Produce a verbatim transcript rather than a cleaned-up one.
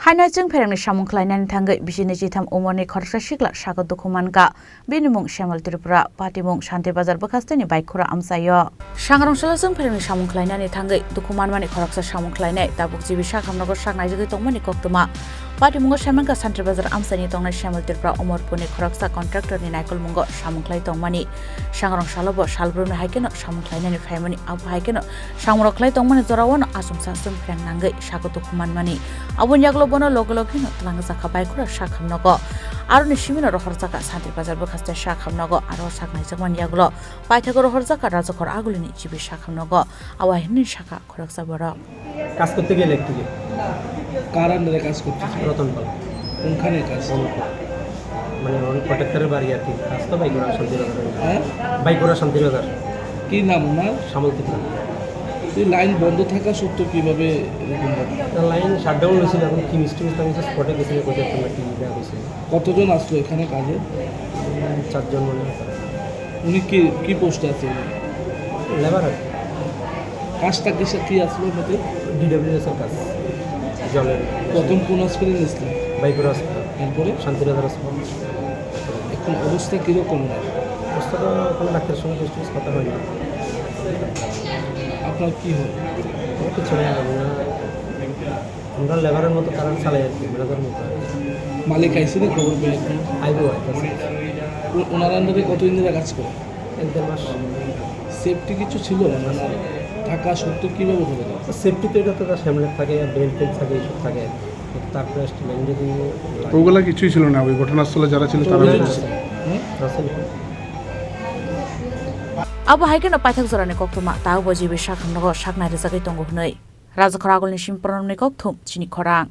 Haino chwng pherangni samung khlainani thangwi bisini chitham umorni khoroksa sikla saka dukhu mankha. Bini mung Shyamol Tripura, patimung Shanti Bazar bwkhasteni Baikhura amchaio. Sangrong salo chwng pherangni samung khlainani thangwi dukhu manmani khoroksa samung khlainai tabuk G B sakhamnogo saknaijagwi tongmani koktwma. Patimungo saimankha Shanti Bazar amchaini tongnai Shyamol Tripura Omorpurni khoroksa contractorni naikolmungo samung khlai tongmani. Sangrong salobo salbrumni haikheno samung khlainani phaimani, abo haikheno Samung rok khlai tongmani jorao no achomsa chwng phreng nangwi saka dukhu manmani. Aboni yagulo bono loge loge no twlangjakha Baikhura sakhamnogo. Aroni simi no rohorjakha Shanti Bazar bwkhaste sakhamnogo, aro saknaijakmani yagulo paithago rohorjakha Rajakhor agulini G B sakhamnogo. Abo hai hwnwi sakha khoroksa borok. কাজ করতে গিয়ে ইলেকট্রিকে। কার আন্ডারে কাজ করতেছে? রতন পাল। কোনখানে কাজ? মানে ওই কন্ট্রাক্টরের বাড়ি আর কি। কাজ তো বাইকুড়া শান্তিবাজার। হ্যাঁ? বাইকুড়া শান্তিবাজার। কি নাম ওনার? শ্যামল ত্রিপুরা। এই লাইন বন্ধ থাকা সত্ত্বেও কিভাবে এরকম ঘটনা? তার লাইন শাটডাউন হয়েছিল, এখন কি মিস্টেক হয়েছিল, আমি স্পটে গেছিলাম, কোথায় একটা টিভি দেওয়া হয়েছিল। কতজন আসলো এখানে কাজে? উম, চারজন মনে হয়। উনি কি, কি পোস্টে আছে উনি? লেবার আর কি। কাজটা কিসে, কি আসলো ওনাদের? ডিডব্লিউএস এর কাজ, জলের। প্রথম কোন হসপিটালে নিয়েছিলেন? বাইকুড়া হসপিটাল। এরপরে? শান্তিবাজার হসপিটাল। এখন অবস্থা কিরকম ওনার? অবস্থা তো কোনো ডাক্তারের সঙ্গে ফেস টু ফেস কথা হয়নি। আপনার কি হয়? আমার কিছু নেই, আমরা, আমরা লেবারের মতো কারেন্ট চালাই আর কি, ম্যানেজারের মতো। মালিক আইসে নি খবর পেয়ে? আইবো, আইতেছে। ও-, ওনার আন্ডারে কতদিন ধরে কাজ করে? এক দেড় মাস। সেফটি কিছু ছিল? মানে, ওনার থাকা সত্ত্বেও কীভাবে হলো? সেফটি তো এটা তো তার হেলমেট থাকে, বেল্ট টেল্ট থাকে, এইসব থাকে। তারপরে স্টিল যদি ওগুলা কিছুই ছিল না, ওই ঘটনাস্থলে যারা ছিল তারা ওগুলা কিছু ছিল। হুম? Abo hai kheno paithak jorani koktwma, taubo G B sakhamnogo saknai rwjagwi tongo hwnwi. Rajakhor agulni simi Pranamni kokthum, chini khorang.